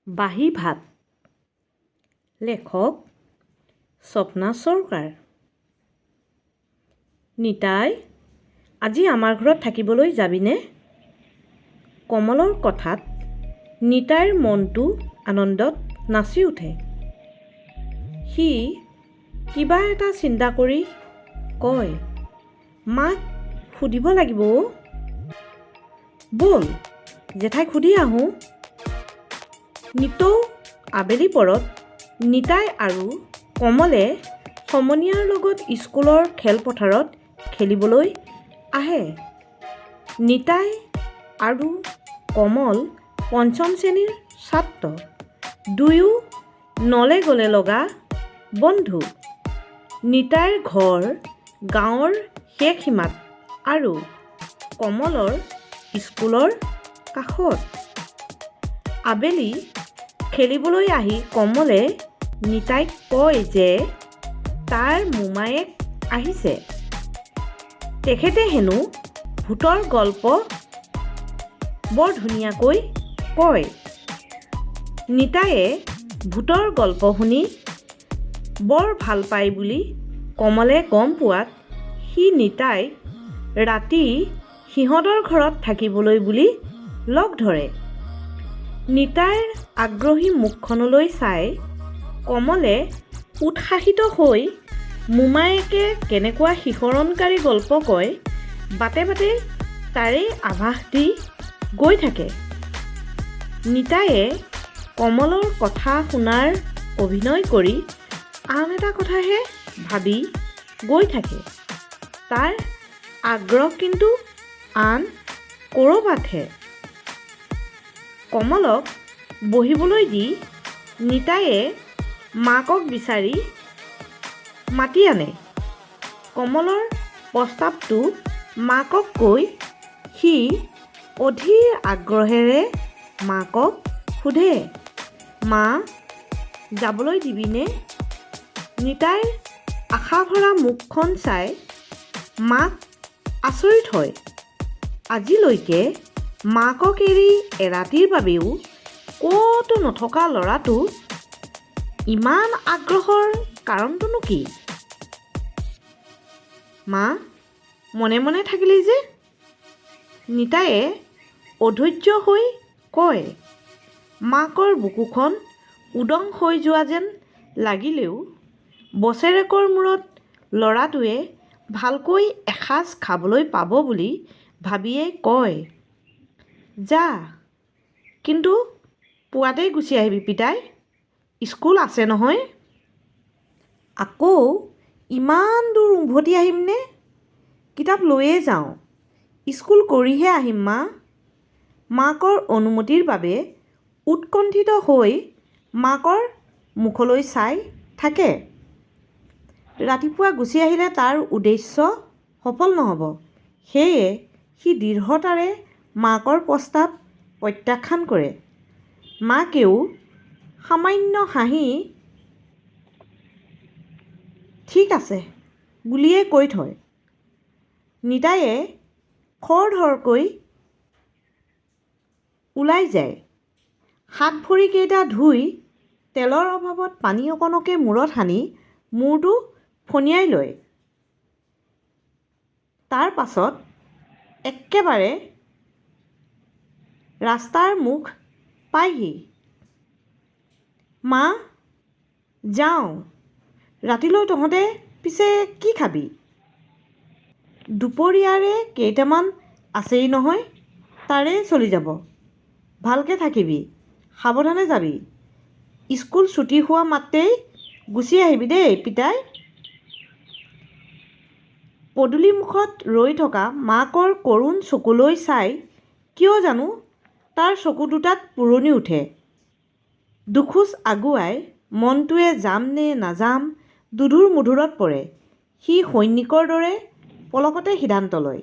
বাহী ভাত। লেখক স্বপ্না চৰকাৰ। নিতাই, আজি আমাৰ ঘৰত থাকিবলৈ যাবিনে? কমলৰ কথাত নিতাইৰ মনটো আনন্দত নাচি উঠে। সি কিবা এটা চিন্তা কৰি কয়, মাক সুধিব লাগিব অ'। ব'ল জেঠাইক সুধি আহোঁ। নিতৌ আবেলি পৰত নিতাই আৰু কমলে সমনীয়াৰ লগত স্কুলৰ খেলপথাৰত খেলিবলৈ আহে। নিতাই আৰু কমল পঞ্চম শ্ৰেণীৰ ছাত্ৰ। দুয়ো নলে গলে লগা বন্ধু। নিতাইৰ ঘৰ গাঁৱৰ শেষ সীমাত আৰু কমলৰ স্কুলৰ কাষত। আবেলি খেলিবলৈ আহি কমলে নিতাইক কয় যে তাৰ মোমায়েক আহিছে। তেখেতে হেনো ভূতৰ গল্প বৰ ধুনীয়াকৈ কয়। নিতাইয়ে ভূতৰ গল্প শুনি বৰ ভাল পায় বুলি কমলে গম পোৱাত সি নিতাইক ৰাতি সিহঁতৰ ঘৰত থাকিবলৈ বুলি লগ ধৰে। নিতাইৰ আগ্ৰহী মুখখনলৈ চাই কমলে উৎসাহিত হৈ মোমায়েকে কেনেকুৱা শিহৰণকাৰী গল্প কয় বাটে বাটে তাৰেই আভাস দি গৈ থাকে। নিতাইয়ে কমলৰ কথা শুনাৰ অভিনয় কৰি আন এটা কথাহে ভাবি গৈ থাকে। তাৰ আগ্ৰহ কিন্তু আন ক'ৰবাতহে। কমলক বহিবলৈ দি নিতাইয়ে মাকক বিচাৰি মাতি আনে। কমলৰ প্ৰস্তাৱটো মাকক কৈ সি অধীৰ আগ্ৰহেৰে মাকক সোধে, মা, যাবলৈ দিবিনে? নিতাইৰ আশাভৰা মুখখন চাই মাক আচৰিত হয়। আজিলৈকে মাকক এৰি এৰাতিৰ বাবেও ক'তো নথকা ল'ৰাটো ইমান আগ্ৰহৰ কাৰণটোনো কি? মা, মনে মনে থাকিলি যে? নিতাইয়ে অধৈৰ্য হৈ কয়। মাকৰ বুকুখন উদং হৈ যোৱা যেন লাগিলেও বছেৰেকৰ মূৰত ল'ৰাটোৱে ভালকৈ এসাঁজ খাবলৈ পাব বুলি ভাবিয়েই কয়, যা, কিন্তু পুৱাতেই গুচি আহিবি পিতাই, স্কুল আছে নহয়। আকৌ ইমান দূৰ উভতি আহিমনে? কিতাপ লৈয়ে যাওঁ, স্কুল কৰিহে আহিম মা। মাকৰ অনুমতিৰ বাবে উৎকণ্ঠিত হৈ মাকৰ মুখলৈ চাই থাকে। ৰাতিপুৱা গুচি আহিলে তাৰ উদ্দেশ্য সফল নহ'ব। সেয়ে সি দৃঢ়তাৰে মাকৰ প্ৰস্তাৱ প্ৰত্যাখ্যান কৰে। মাকেও সামান্য হাঁহি ঠিক আছে বুলিয়েই কৈ থয়। নিতাইয়ে খৰধৰকৈ ওলাই যায়। হাত ভৰিকেইটা ধুই তেলৰ অভাৱত পানী অকণকে মূৰত সানি মূৰটো ফণিয়াই লয়। তাৰ পাছত একেবাৰে ৰাস্তাৰ মুখ পায়হি। মা, যাওঁ, ৰাতিলৈ তহঁতে পিছে কি খাবি? দুপৰীয়াৰে কেইটামান আছেই নহয়, তাৰেই চলি যাব। ভালকৈ থাকিবি, সাৱধানে যাবি। স্কুল ছুটী হোৱা মাত্ৰেই গুচি আহিবি দেই পিতাই। পদূলিমুখত ৰৈ থকা মাকৰ কৰুণ চকুলৈ চাই কিয় জানো তাৰ চকু দুটাত পোৰণি উঠে। দুখোজ আগুৱাই মনটোৱে যাম নে নাযাম দোধোৰ মোধোৰত পৰে। সি সৈনিকৰ দৰে পলকতে সিদ্ধান্ত লয়।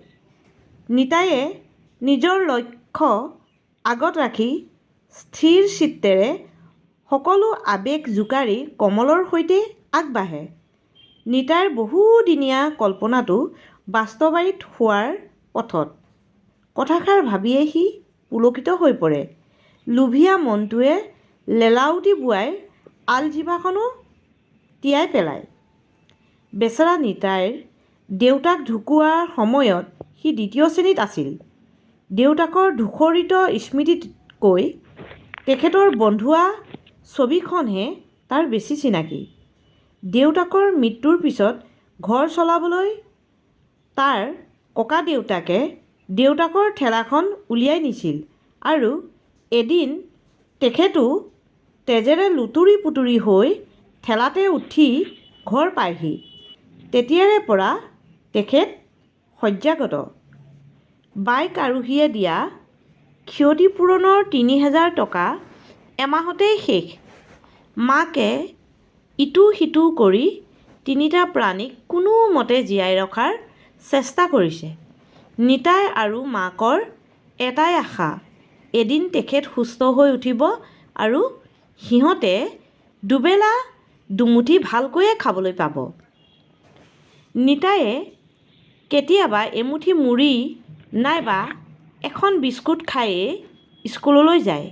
নিতাইয়ে নিজৰ লক্ষ্য আগত ৰাখি স্থিৰ চিত্তেৰে সকলো আৱেগ জোকাৰি কমলৰ সৈতে আগবাঢ়ে। নিতাইৰ বহুদিনীয়া কল্পনাটো বাস্তৱায়িত হোৱাৰ পথত। কথাষাৰ ভাবিয়েই সি পুলকিত হৈ পৰে। লুভীয়া মনটোৱে লেলাউটি বোৱাই আলজিভাখনো তিয়াই পেলায়। বেচেৰা নিতাইৰ দেউতাক ঢুকুৱাৰ সময়ত সি দ্বিতীয় শ্ৰেণীত আছিল। দেউতাকৰ ধূসৰিত স্মৃতিতকৈ তেখেতৰ বন্ধোৱা ছবিখনহে তাৰ বেছি চিনাকি। দেউতাকৰ মৃত্যুৰ পিছত ঘৰ চলাবলৈ তাৰ ককাদেউতাকে দেউতাকৰ ঠেলাখন উলিয়াই নিছিল আৰু এদিন তেখেতো তেজেৰে লুতুৰি-পুতুৰি হৈ ঠেলাতে উঠি ঘৰ পায়হি। তেতিয়াৰে পৰা তেখেত শয্যাগত। বাইক আৰোহীয়ে দিয়া ক্ষতিপূৰণৰ 3000 টকা এমাহতেই শেষ। মাকে ইটো সিটো কৰি তিনিটা প্ৰাণীক কোনোমতে জীয়াই ৰখাৰ চেষ্টা কৰিছে। নিতাই আৰু মাকৰ এটাই আশা, এদিন তেখেত সুস্থ হৈ উঠিব আৰু সিহঁতে দুবেলা দুমুঠি ভালকৈয়ে খাবলৈ পাব। নিতাইয়ে কেতিয়াবা এমুঠি মুড়ি নাইবা এখন বিস্কুট খায়েই স্কুললৈ যায়।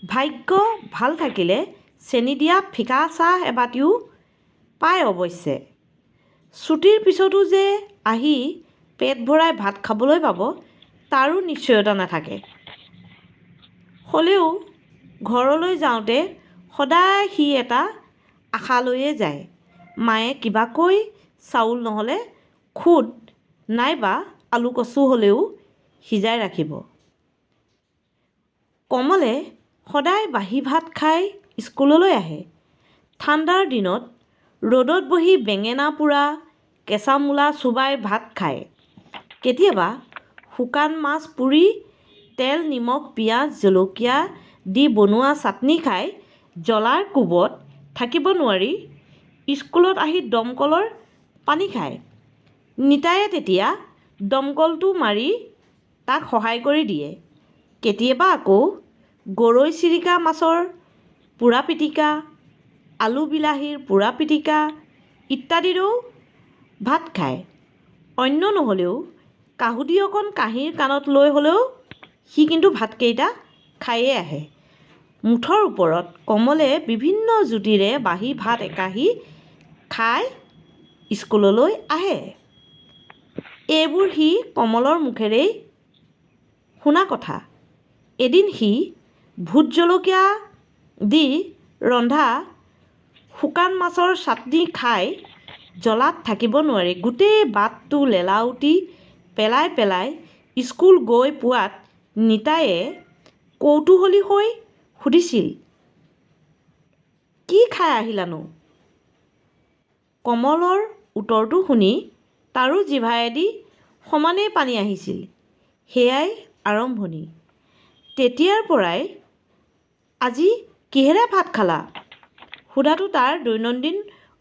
ভাগ্য ভাল থাকিলে চেনি দিয়া ফিকা চাহ এবাতিও পায় অৱশ্যে। ছুটীৰ পিছতো যে আহি পেট ভৰাই ভাত খাবলৈ পাব তাৰো নিশ্চয়তা নাথাকে। হ'লেও ঘৰলৈ যাওঁতে সদায় সি এটা আশা লৈয়ে যায়, মায়ে কিবাকৈ চাউল নহ'লে খুদ নাইবা আলু-কচু হ'লেও সিজাই ৰাখিব। কমলে সদায় বাহী ভাত খাই স্কুললৈ আহে। ঠাণ্ডাৰ দিনত ৰ'দত বহি বেঙেনা পোৰা, কেঁচা মূলা চোবাই ভাত খায়। কেতিয়াবা শুকান মাছ পুৰি তেল নিমখ পিঁয়াজ জলকীয়া দি বনোৱা চাটনি খাই জ্বলাৰ কোবত থাকিব নোৱাৰি স্কুলত আহি দমকলৰ পানী খায়। নিতাইয়ে তেতিয়া দমকলটো মাৰি তাক সহায় কৰি দিয়ে। কেতিয়াবা আকৌ গৰৈ চিৰিকা মাছৰ পোৰা পিটিকা, আলু বিলাহীৰ পোৰা পিটিকা ইত্যাদিৰেও ভাত খায়। অন্য নহ'লেও কাহুদি অকণ কাঁহীৰ কাণত লৈ হ'লেও সি কিন্তু ভাতকেইটা খায়েই আহে। মুঠৰ ওপৰত কমলে বিভিন্ন জুতিৰে বাহী ভাত একাঁহী খাই স্কুললৈ আহে। এইবোৰ সি কমলৰ মুখেৰেই শুনা কথা। এদিন সি ভোট জলকীয়া দি ৰন্ধা শুকান মাছৰ চাটনি খাই জ্বলাত থাকিব নোৱাৰি গোটেই বাটটো লেলাউটি পেলাই পেলাই স্কুল গৈ পোৱাত নিতাইয়ে কৌতূহলী হৈ সুধিছিল, কি খাই আহিলানো? কমলৰ উত্তৰটো শুনি তাৰো জিভায়েদি সমানেই পানী আহিছিল। সেয়াই আৰম্ভণি। তেতিয়াৰ পৰাই আজি কিহেৰে ভাত খালা সোধাটো তাৰ দৈনন্দিন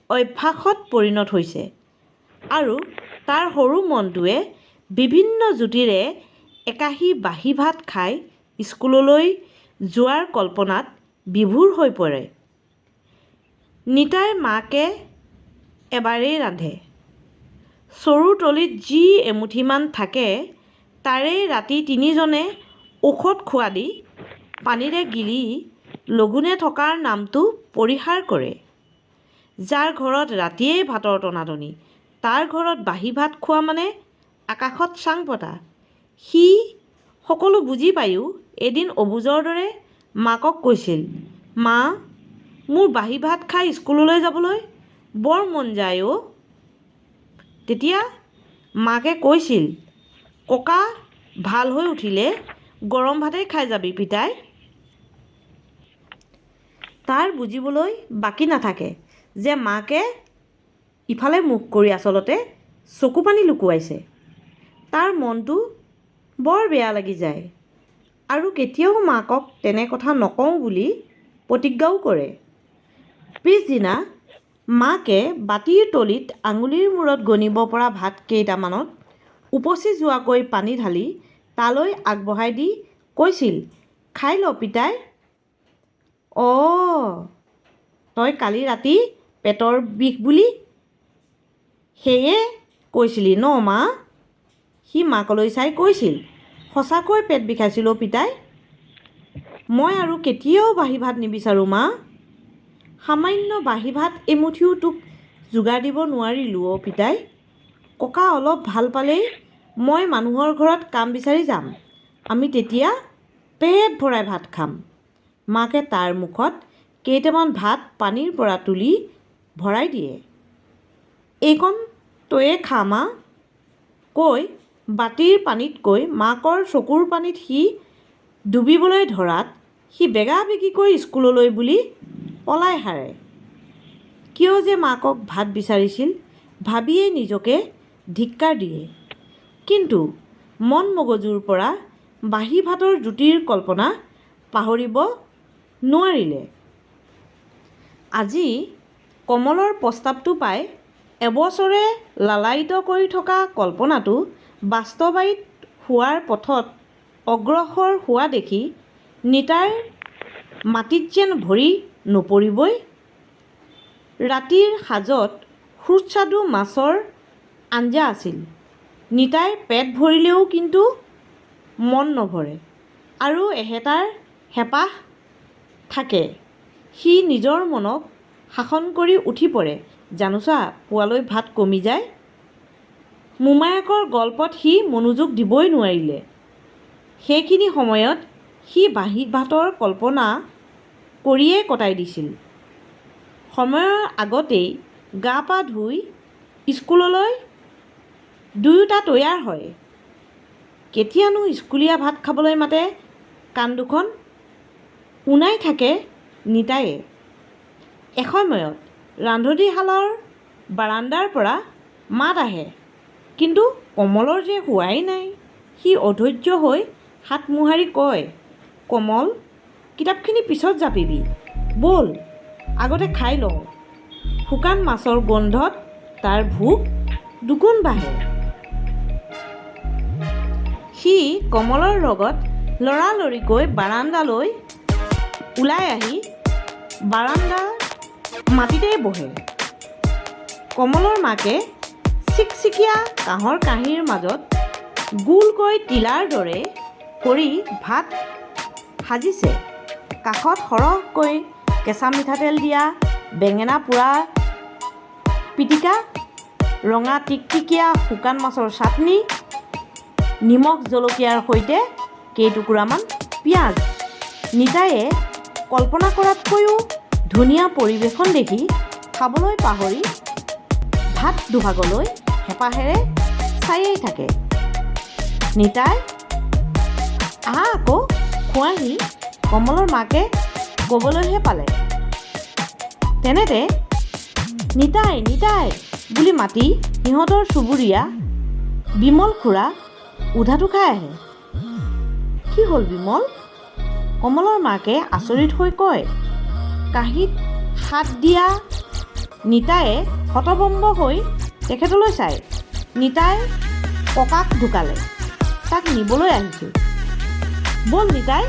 অভ্যাসত পৰিণত হৈছে আৰু তাৰ সৰু মনটোৱে বিভিন্ন জুতিৰে একাঁহী বাহী ভাত খাই স্কুললৈ যোৱাৰ কল্পনাত বিভোৰ হৈ পৰে। নিতাইৰ মাকে এবাৰেই ৰান্ধে। চৰুৰ তলিত যি এমুঠিমান থাকে তাৰেই ৰাতি তিনিজনে ঔষধ খোৱাদি পানীৰে গিলি লঘোণে থকাৰ নামটো পৰিহাৰ কৰে। যাৰ ঘৰত ৰাতিয়েই ভাতৰ টনাটনি, তাৰ ঘৰত বাহী ভাত খোৱা মানে আকাশত চাং পতা। সি সকলো বুজি পায়ো এদিন অবুজৰ দৰে মাকক কৈছিল, মা, মোৰ বাহী ভাত খাই স্কুললৈ যাবলৈ বৰ মন যায় অ'। তেতিয়া মাকে কৈছিল, ককা ভাল হৈ উঠিলে গৰম ভাতেই খাই যাবি পিতাই। তাৰ বুজিবলৈ বাকী নাথাকে যে মাকে ইফালে মুখ কৰি আচলতে চকুপানী লুকুৱাইছে। তাৰ মনটো বৰ বেয়া লাগি যায় আৰু কেতিয়াও মাকক তেনে কথা নকওঁ বুলি প্ৰতিজ্ঞাও কৰে। পিছদিনা মাকে বাটিৰ তলিত আঙুলিৰ মূৰত গণিব পৰা ভাত কেইটামানত উপচি যোৱাকৈ পানী ঢালি তালৈ আগবঢ়াই দি কৈছিল, খাই ল পিতাই। অ', তই কালি ৰাতি পেটৰ বিষ বুলি সেয়ে কৈছিলি ন মা? সি মাকলৈ চাই কৈছিল, সঁচাকৈ পেট বিষাইছিল অ' পিতাই। মই আৰু কেতিয়াও বাহী ভাত নিবিচাৰোঁ মা। সামান্য বাহী ভাত এমুঠিও তোক যোগাৰ দিব নোৱাৰিলোঁ অ' পিতাই। ককা অলপ ভাল পালেই মই মানুহৰ ঘৰত কাম বিচাৰি যাম। আমি তেতিয়া পেট ভৰাই ভাত খাম। মাকে তাৰ মুখত কেইটামান ভাত পানীৰ পৰা তুলি ভৰাই দিয়ে। এইকণ তয়ে খা মা, কৈ বাটিৰ পানীতকৈ মাকৰ চকুৰ পানীত সি ডুবিবলৈ ধৰাত সি বেগাবেগিকৈ স্কুললৈ বুলি পলাই সাৰে। কিয় যে মাকক ভাত বিচাৰিছিল ভাবিয়েই নিজকে ধিক্কাৰ দিয়ে। কিন্তু মন মগজুৰ পৰা বাহী ভাতৰ জুতিৰ কল্পনা পাহৰিব নোৱাৰিলে। আজি কমলৰ প্ৰস্তাৱটো পাই এবছৰে লালায়িত কৰি থকা কল্পনাটো বাস্তৱায়িত হোৱাৰ পথত অগ্ৰসৰ হোৱা দেখি নিতাইৰ মাটিত যেন ভৰি নপৰিবই! ৰাতিৰ সাজত সুস্বাদু মাছৰ আঞ্জা আছিল। নিতাইৰ পেট ভৰিলেও কিন্তু মন নভৰে আৰু এহেতাৰ হেঁপাহ থাকে। সি নিজৰ মনক শাসন কৰি উঠি পৰে, জানোচা পুৱালৈ ভাত কমি যায়! মোমায়েকৰ গল্পত সি মনোযোগ দিবই নোৱাৰিলে। সেইখিনি সময়ত সি বাহী ভাতৰ কল্পনা কৰিয়েই কটাই দিছিল। সময়ৰ আগতেই গা-পা ধুই স্কুললৈ দুয়োটা তৈয়াৰ হয়। কেতিয়ানো স্কুলীয়া ভাত খাবলৈ মাতে কাণ দুখন উনাই থাকে নিতাইয়ে। এসময়ত ৰান্ধনীশালৰ বাৰাণ্ডাৰ পৰা মাত আহে, কিন্তু কমলৰ যে হোৱাই নাই। সি অধৈৰ্য হৈ হাত মোহাৰি কয়, কমল, কিতাপখিনি পিছত জাপিবি, ব'ল আগতে খাই লওঁ। শুকান মাছৰ গোন্ধত তাৰ ভোক দুগুণ বাঢ়ে। সি কমলৰ লগত লৰালৰিকৈ বাৰাণ্ডালৈ ওলাই আহি বাৰাণ্ডাৰ মাটিতেই বহে। কমলৰ মাকে চিকচিকিয়া কাঁহৰ কাঁহীৰ মাজত গোলকৈ টিলাৰ দৰে কৰি ভাত সাজিছে। কাষত সৰহকৈ কেঁচা মিঠাতেল দিয়া বেঙেনা পোৰা পিটিকা, ৰঙা টিকটিকীয়া শুকান মাছৰ চাটনি, নিমখ জলকীয়াৰ সৈতে কেইটুকুৰামান পিঁয়াজ। নিতাইয়ে কল্পনা কৰাতকৈও ধুনীয়া পৰিৱেশন দেখি খাবলৈ পাহৰি ভাত দুভাগলৈ হেঁপাহেৰে চায়েই থাকে। নিতাই, আহা আকৌ খোৱাহি, কমলৰ মাকে ক'বলৈহে পালে। তেনেতে নিতাই নিতাই বুলি মাতি সিহঁতৰ চুবুৰীয়া বিমল খুৰা উধাতু খাই আহে। কি হ'ল বিমল? কমলৰ মাকে আচৰিত হৈ কয়। কাঁহীত হাত দিয়া নিতাইয়ে হতভম্ব হৈ তেখেতলৈ চায়। নিতাইৰ ককাক ঢুকালে, তাক নিবলৈ আহিছোঁ। ব'ল নিতাই।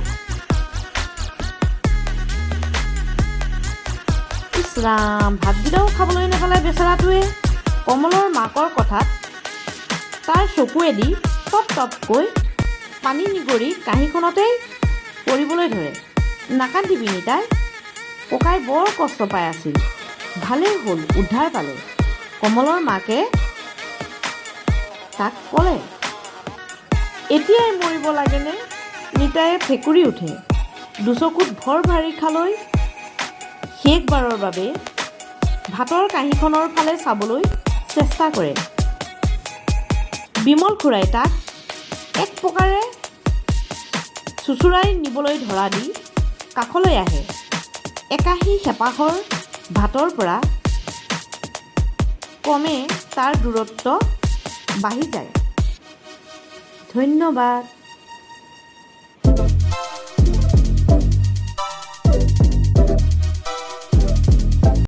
ইছ ৰাম, ভাতকেইটাও খাবলৈ নাপালে বেচেৰাটোৱে। কমলৰ মাকৰ কথাত তাৰ চকুৱেদি টপ টপকৈ পানী নিগৰি কাঁহীখনতেই পৰিবলৈ ধৰে। নাকান্দিবি নিতাই, ককাই বৰ কষ্ট পাই আছিল, ভালেই হ'ল উদ্ধাৰ পালে, কমলৰ মাকে তাক ক'লে। এতিয়াই মৰিব লাগেনে? নিতাইয়ে ফেঁকুৰি উঠে। দুচকুত ভৰ বাৰিষালৈ শেষবাৰৰ বাবে ভাতৰ কাঁহীখনৰ ফালে চাবলৈ চেষ্টা কৰে। বিমল খুৰাই তাক এক প্ৰকাৰে চোঁচৰাই নিবলৈ ধৰা দি কাষলৈ আহে। একাঁহী হেঁপাহৰ ভাতৰ পৰা ক্ৰমে তাৰ দূৰত্ব বাঢ়ি যায়। ধন্যবাদ।